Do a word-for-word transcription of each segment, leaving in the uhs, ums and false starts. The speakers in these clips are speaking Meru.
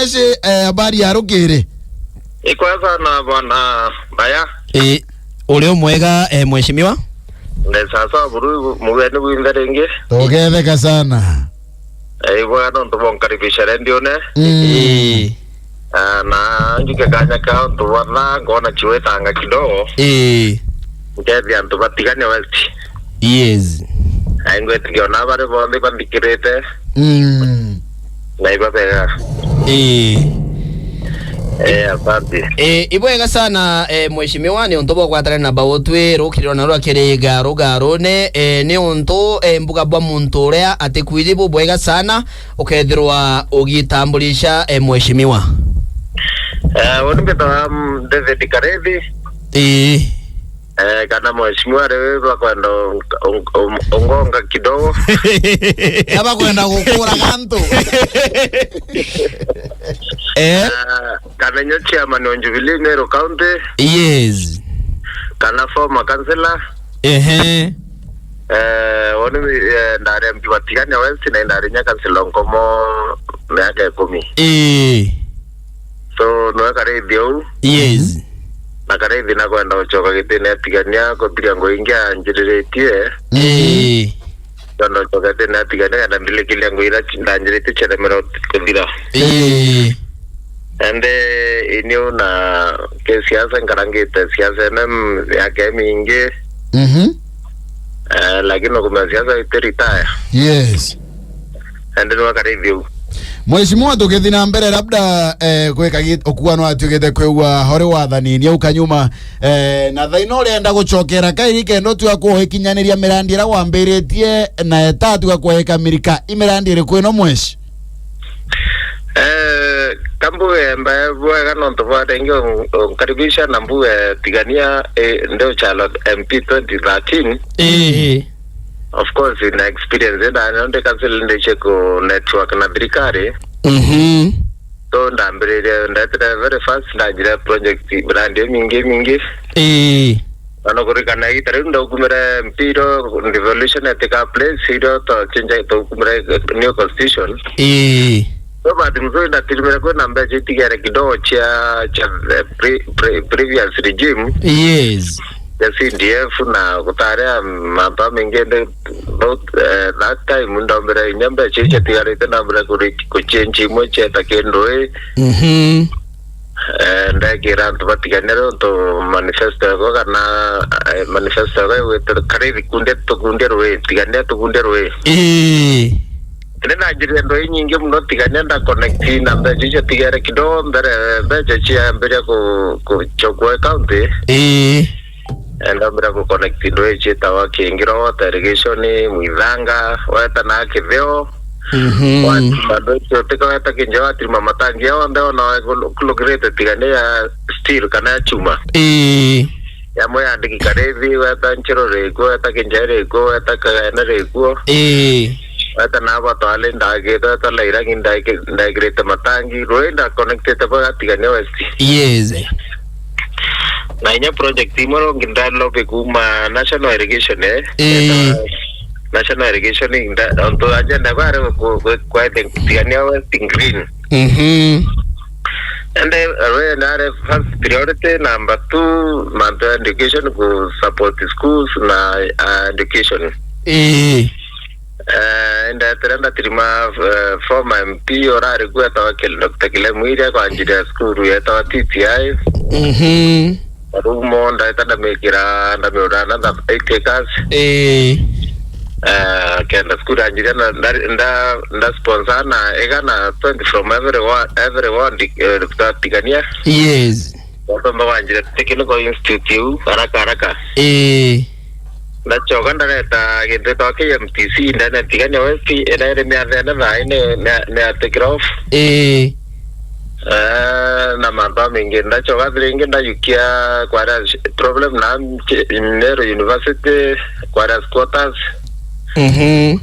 Ese, eh, habari ya rukiri? Ikwega sana bwana Maya. Eh, uri umwega, eh, mheshimiwa? Nde sasa buru mugeni bwinthe ringi. Tugetheka sana. Eh, ibwega nontu bwa nkaribisha rendione. Mm. Eh. Ah, na njuke kanya ka ntu bwa thaa, ngona chiwetanga kidogo. Eh. Ngethi antu batigane West. Yes. Ai, ngwetikia ona bari bonthe bathikirite. Mm. Na ibabega. Eh. Eh, asante. Eh, ibwega sana, eh, mheshimiwa, ni untu bwa gwatana na bautwi rukiriro na rwa kiriga rugarune, eh, ni untu, eh, mbuga bwa muntu uria atikwiji bubwega sana, ukethirwa ugitambulisha, eh, mheshimiwa. Eh, uni mbitawa, mm, David Karethi. Eh. Eh, kana mheshimiwa riu bakwenda ung-, ung-, ung-, ungonga kidogo. Na bakwenda gukura gantu. Eh? Eh, kana nyo chairman wa Jubilee Meru County. Yes. Kana former councillor. Ehe. Eh, woni, eh, ndari M P wa Tigania West na ndari nya councillor Nkomo miaka ikumi. Eh. So, nwe Karethi uu. Yes. Na Karethi nakwenda gucoka gitine atigania kuthiria ngugi ingi anjiriritie. Eh. Kwenda gucoka gitine atigania kana ndirikiria ngugi iria ci-, ndanjiritie ciaremera kuthira. Eh. Ende ini u na ke siasa nkarangite siasa ene m-, miaka imingi. Mhm. Eh, lakini ukumenya siasa iti retire. Yes. Ende nwe Karethi uu. Mheshimiwa, tugithi na mbere, labda, eh, gwika gi-, ukuano atuigite kwigua hori wathanini au kanyuma, eh, na thaino urenda gucokera kairi kenda utua kuhikinyaniria mirandi iria wambiritie na etatu ga kuhika mirika, imirandi iriku ino mweshi? Eh, kambuge mbae bwega nontu bwa ringi un-, unkaribisha na mbuge tigania, eh, ndi uchalo M P twenty thirteen. Ii. Of course, na experience ina ndio ndikasile ndiche ku network na thirikari. Mhm. So ndambiririe, ndetire very fast, ndanjire project, brand mingi mingi. Ii. Ana kurikana ita riu ndaukumire mpiro, devolution etika place, irio to change, taukumire new constitution. Ii. So bahati mzuri ndatirimire kwina mbeca itigere kidogo cia, cia, eh, pre-, pre-, previous regime. Yes. Ya C D F na gutaria mambo maingi, the, both, eh, that time ndombere inya mbeca icio tigarite ndombere kuri-, kuchange imwe cieta kindu i. Mhm. Eh, ndekira antu batigania nontu manifesto yako kana, eh, manifesto yako igwite kari gikundi tukundi rui, tigania tukundi rui. Ii. Ni nanjirire ndwai nyingi muno tigania nda connect na mbeca icio tigere kidogo mbere mbeca ciambiria ku-, kuchokua county. Ii. Eh, ndambira ku connect ndwai cietawa Kingiro, Water Irrigation, Mwithanga, weta na Kitheo. Mhm. Watirima ndwai cio, tika weta Kinja, watirima matangi yonthe ona we ku-, kulukirite tigania ya steel kana ya chuma. Ii. Yamwe yandiki Karethi, weta Nchiro rikuo, weta Kinja rikuo, weta Kagene rikuo. Ii. Weta nabo twali ndagite, weta Lairangi ndaki-, ndagirite matangi, rui nda connectite bo gatigania West. Yes. Na inya project imwe rungi nda lobby kuma National Irrigation, eh? Ii. National Irrigation nda, onto agenda bare ku, ku, ku, tigania West green. Mhm. And then, uh, we nare first priority, number two, mantu ya education, ku support schools na, uh, education. Ii. Eh, ndetire ndatirima, eh, former M P urari kuo etawa Kil-, Doctor Kilemu iria kwanjiria cukuru yetawa T T I. Mhm. Rumo ndaita ndamikira, ndamiura another eight acres. Ii. Eh, kenda cukuru anjiria na, nda, nda, nda sponsor na igana twenty from every wa-, every ward, eh, tigania. Yes. Watomba wanjira Technical Institute iu, haraka, haraka. Ii. Ndachoka ndareta gintu gitagwa K M T C, ndene tigania West, ina iri miathene thaa ii ni, ni, ni ya take off. Ii. Eh, na mantu jamaingi. Ndachoka ringi ndayukia kwaria sh-, problem na mche-, Meru University, kwaria squatters. Mhm.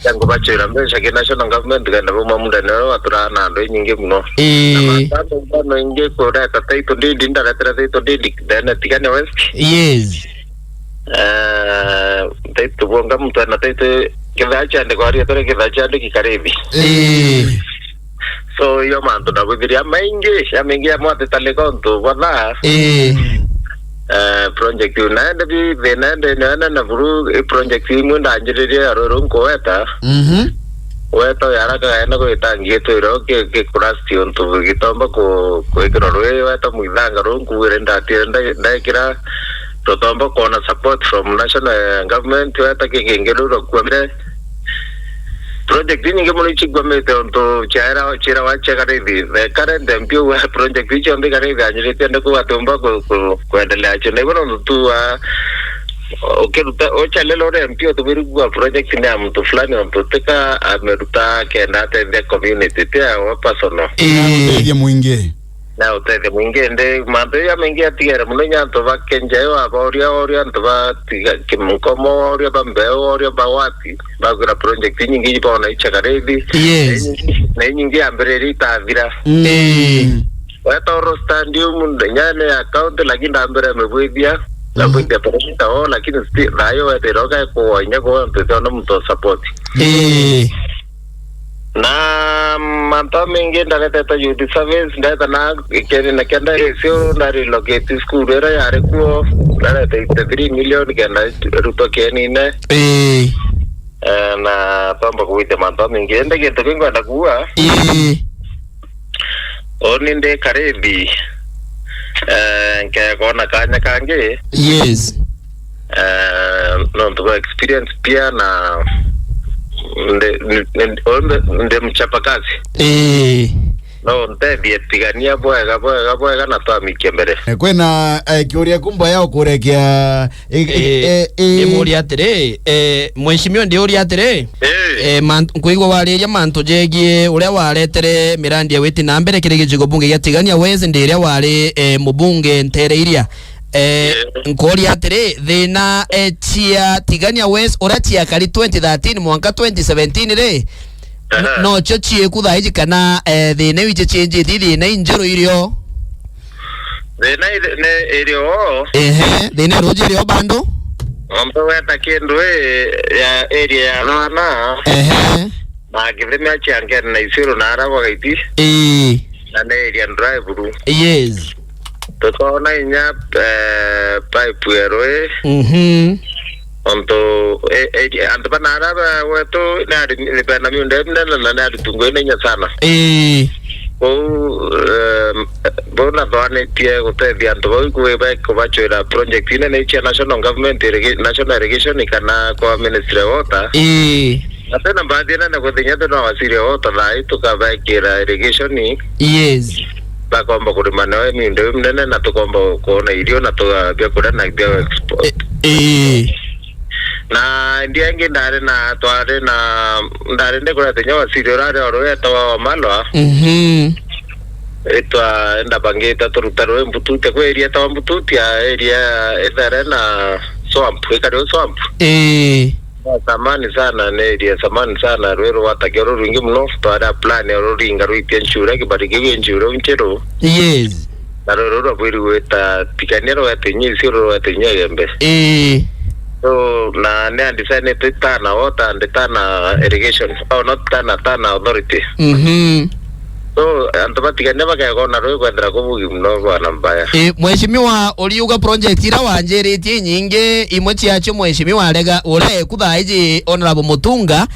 Yangu bachwira mbeca ki national government kenda buma muda nero watura na andu inyingi muno. Ii. Na mantu ingi kureta title deed, ndaretera title deed, ndene tigania West. Yes. Eh, title bonga muntu ena title kithaa ciandikwa aria tore kithaa ciandiki Karethi. Ii. So, iyo mantu ndabwithiria maingi, ya maingi ya mwatita lika untu bwa thaa. Ii. Eh, project iu naende bi, thina ende nene na buru, i project imwe ndanjiririe ya ruru nkuweta. Mhm. Weta ya haraka gaenda gwita ngitwire ki, ki kurasti untu gitomba ku, kwikirwa rwi, weta mwithanga ru nkuwire ndatire nda-, ndaikira, tutomba kuona support from national government, weta ki kingi ru rukua mbere. Project inyingi mono icigwamite untu ciaera, ciaera wa cia Karithi. The current M P wa project icio nthi Karithi anyiritie ndi kuga tumba ku, ku, kuendelea cio. Na ibo nontu tu wa, ukiruta, uchalela uri M P utubiri kuga project ni ya muntu fulani untu tika ameruta kenda atethia community, ti ya we personal. Ii. Gutethia mwingi. Na utethia mwingi, indi mantu ya maingi atigere muno inya antu ba Kenja yo, aba oria, oria antu ba tiga, Kimkomo, oria ba Mbeu, oria ba wapi, bagwira project inyingi ibona icha Karithi. Yes. Na inyingi, na inyingi yambiriria itathira. Mm. Ii. Weta oro stadium, nyane ya county, lakini ndambere amebwithia, na Mhm. bwithia paromita o, lakini sti-, thayo wethira ugae kuwa inya kuwa mtu tona mtu support. Ii. Na mantu maingi ndaretete youth service, ndeta na kiri na kenda resio, na relocate school ira yari kuo, ndarete eighty three million kenda rutwa kienine. Ii. Eh, na twamba kuwite mantu maingi. Indi gintu kingwenda kuuga, Ii. Uni ndi Karithi, eh, nkekona kanya kangi. Yes. Eh, nontu bwa experience pia na ndi, ndi, ndi, ndi mchapa kazi. Ii. No ntethie tigania bwega, bwega, bwega na twamikia mbere. Eh, kwina, eh, kiuria kumba ya ukurekia, eh, eh, Eh, eh, eh. Ndimuria atiri, eh, mheshimiwa ndiuria atiri, Eh. eh, man-, nkwigua wariria mantu jegie uria waretere mirandi ya witi na mbere kiri gicigo bunge gia Tigania West, ndi iria wari, eh, mubunge ntere iria. Eh, Eh. Nkoria atiri, thina, eh, cia Tigania West uria ciakari twenty thirteen mwanka twenty seventeen ri, Aha. Nocio ciiku thaa iji kana, eh, thina iu ici ciinjiti thina injeru irio? Thina iri-, ni irio. Ehe, thina iruji irio bando? Ng'ombe weta kindu i ya area ya Rwana. Ehe. Na ngithimia cia Ngeni na Isiru na ara bagaiti. Ii. Na ni area dry buru. Yes. Tutoona inya, eh, pipe ya rui. Mhm. Ontu, e, e, antu bana ara ba wetu ni ari, ni bena miunda iminene na ni aritungu inene sana. Ii. Kou, em, bau nathwanitie gutethia antu bau kwi-, ba-, kubacwira project inene cia national government irriga-, national irrigation kana kwa ministry of water. Ii. Na twina mbathi inene kuthinya twina waziri wa water thaa ii tukabekira irrigation. Yes. Bakomba kurima nawe miunda iu minene na tukomba kuona irio na tuga bia kuria na bia export. E, ii. Na ndia ingi ndari na, twari na, ndari ndi kuria tinya waziri urari o rweta wa Wamalwa. Mhm. Itwa ndabangite turuta rwi Mbututi, kwi area etawa Mbututi, a area ithere na swamp, ikari o swamp. Ii. Ya zamani sana, ni area ya zamani sana, rwi rwatakia ru rwingi muno, twari a plan ya ruringa rwitia ncura, kibari kiu i ncura u ncheru. Yes. Na rwi ruru rwabwiri gwita Tigania rwete inya Isiru rwete inya Igembe. Ii. So, na ni andisanite Tana Water and Tana Irrigation. Oh, not Tana, Tana Authority. Mhm. So, antu ba Tigania bakegona rwi kwendera kubugi muno bwana mbaya. Ii, mheshimiwa, uriuga project ira wanjiritie inyingi, imwe ciacio mheshimiwa arega, uria eku thaa iji Honorable Mutunga,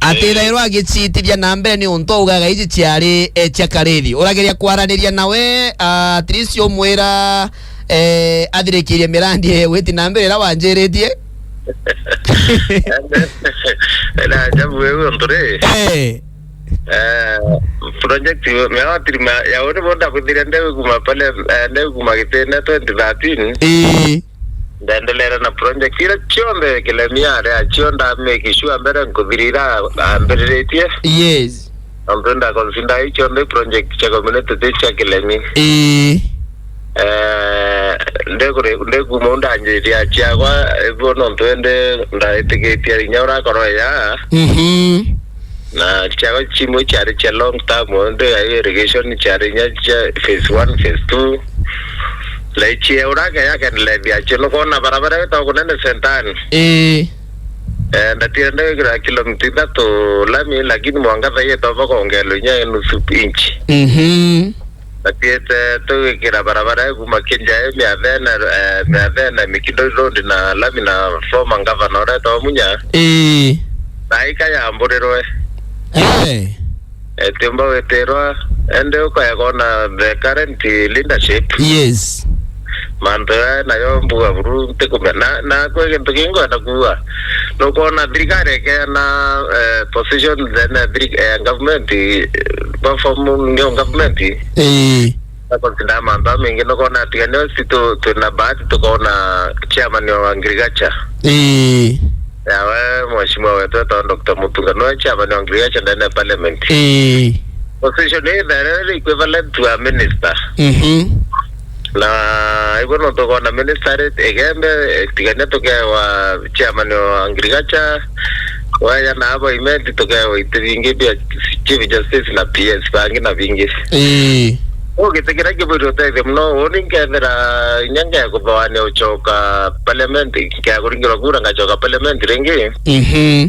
atithairwa agicitithia na mbere ni untu augaga iji ciari, eh, cia Karithi. Urageria kwaraniria nawe, ah, at least umwira, eh, athirikirie mirandi, eh, witi na mbere ira wanjiritie. Na ajabu wewe untu ri. Eh. Eh, project yo, mea watirima, ya uri bonda kuthire ndeu kuma pale, eh, ndeu kuma Gitene twenty thirteen. Ii. Ndaendelea na project ira cionthe Kilemi ari acio nda make sure mbere nkuthirira ambiriritie. Yes. Nontu nda consider icio nthi project cia community ti cia Kilemi. Ii. Eh, ndekure-, ndekuma u ndanjiria ciakwa, ibo nontu indi ndaitikitie inya urakorwo ya. Mhm. Na ciakwa cimwe ciari cia long term, indi ya irrigation ciari inya cia phase one, phase two. Na icie urake yakendelethia cio, nukona barabara itagwo kunene Sentani. Ii. Eh, ndatienda gwikira kilomita ithatu lami, lakini mwanka thaa ii itoba kongelwa inya nusu inch. Mhm. Ndatiete tugikira barabara ya kuma Kinjae, Miathene, eh, Miathene, Mikindoi Road na lami na former governor uria etagwa Munya. Ii. Na ika yamburirwe. Eh. Etiumba witirwa, indi ukaya kwona the current leadership. Yes. Mantu ya nayo mbuga buru ntikumenya. Na, na kwi gintu kingi ngwenda kuuga. Nukwona thirikari ikeana, eh, position then, eh, thiri-, eh, government, eh, perform new government. Ii. Bakonsida mantu jamaingi, nukwona atiganio si tu-, twina bahati tukoona chairman wa agriculture. Ii. Yawe mheshimiwa wetu etagwa Doctor Mutunga, niwe chairman wa agriculture ndene ya parliament. Ii. Position ii there equivalent to a minister. Mhm. Na igwe no tukoona minister ri Igembe, eh, tigania tukewa chairman wa agriculture, waya na abo imenti tukewa iti bingi bia Chief Justice na P S bangi na bingi. Ii. Ugitigira kibwiri utethia muno, uni nkethira inya ngekuthoania ucoka parliament, ngekuringirwa kura ngacoka parliament ringi. Mhm.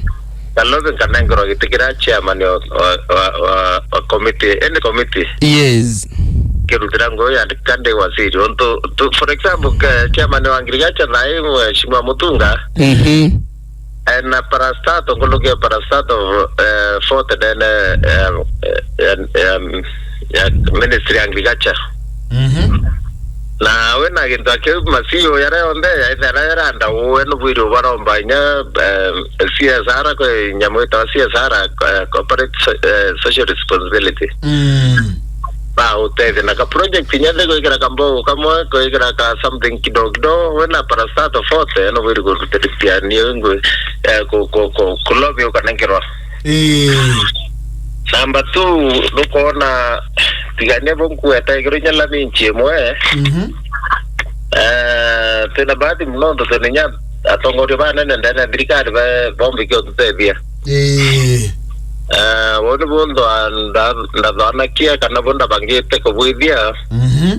Kalobe nkanengerwa giti kiria chairman wa, wa, wa, wa, wa committee, any committee. Yes. Kirutira ngugi yandika ndi waziri. Untu, tu, for example, ke-, chairman wa agriculture thaa ii Mheshimiwa Mutunga, mhm, ena parastato, nkuluki ya parastato, eh, forty ndene, eh, eh, ya, ya, ya ministry ya agriculture. Mhm. Na we na gintu akiu masiu yaria yonthe yaithera yaranda uwe nubwiri ubaromba inya, eh, C S R kwi nyamu itawa C S R, eh, corporate so-, eh, social responsibility. Mm. Ba utethia na ka project inya thi gwikira kambogo kamwe, gwikira ka something kidogo kidogo, we na parastato forty nubwiri kurutithia ni ngwi, eh, ku, ku, ku, ku lobby ukanengerwa. Ii. Number two, nukwona tigania bo nkueta iguru inya lami inchi imwe. Mhm. Eh, twina bahati muno nontu twina inya atongoria banene ndene ya thirikari ba-, bombike ututethia. Ii. Eh, bo ni bo ntho-, nda-, ndathanakia kana bo ndabangite kubwithia. Mhm.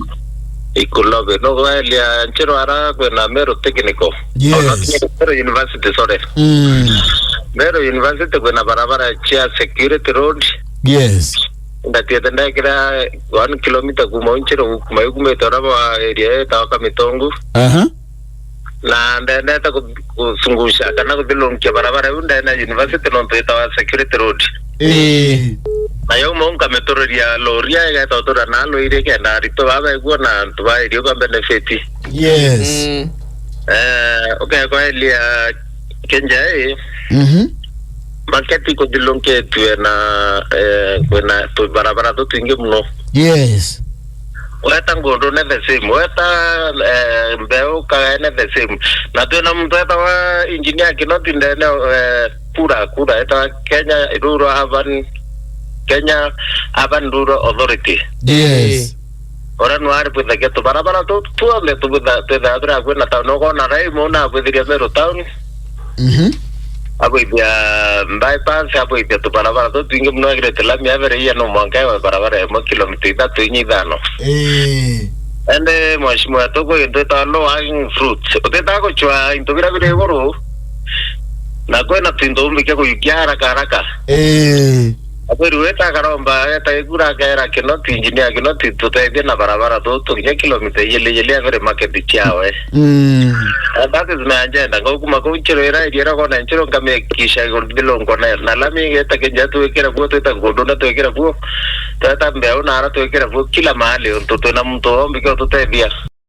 Ikulobe. No gwelia nchiro ara kwina Meru Technical. Yes. Oh, not Meru, Meru University, sorry. Mm. Meru University kwina barabara cia security road. Yes. Ndatiete ndekira one kilometer kuma nchiro kuma yukumite ora bwa area etawa Kamitongu. Aha. Na ndendete ku-, kucungusha kana kuthilunkia barabara iu ndene ya university nontu itawa security road. Ii. Na yo mo nkamitururia loria igeta utura na lwiri kenda aritwa baba iguo na antu ba irio ba benefit. Yes. Mm. Eh, ukekwa elia Kenjai. Mhm. Market ikuthilunkitue na, eh, kwina tubarabara tutwingi muno. Yes. Weta ngundu ne the same. Weta, eh, mbeu kagae ne the same. Na twina muntu etawa engineer Kinoti ndene, eh, kura, kura etawa Kenya Rural Urban, Kenya Urban Rural Authority. Yes. Ora nwari bwithagia tubarabara tu, tuothe tubwitha-, twithaga turi akui na town. Ukona rai muna abwithiria Meru town. Mhm. Abwithia bypass, abwithia tubarabara tutwingi muno, agirite lami abere iya no mwanka ewe barabara imwe kilomita ithatu inya ithano. Ii. Ende mheshimiwa wetu kwi gintu itawa low hanging fruits. Utitaga gucwa into bira biri iguru, na kwina twinto umbikia kuyukia haraka haraka. Ii. Akwiri weta akaromba, eta igura akera Kinoti, engineer Kinoti, tutethie na barabara tu, tukinya kilomita ijiri, ijiri abere market ciawe. Mm. And that is my agenda. Ngaukuma kuu nchiro ira iria iragona nchiro nkamikisha iguru ndilongwa na, na lami igeta Kenjai twikira kuo, twita ngundu na twikira kuo, tweta mbeu na ara twikira kuo, kila mahali, untu twina muntu ombi kio tutethia.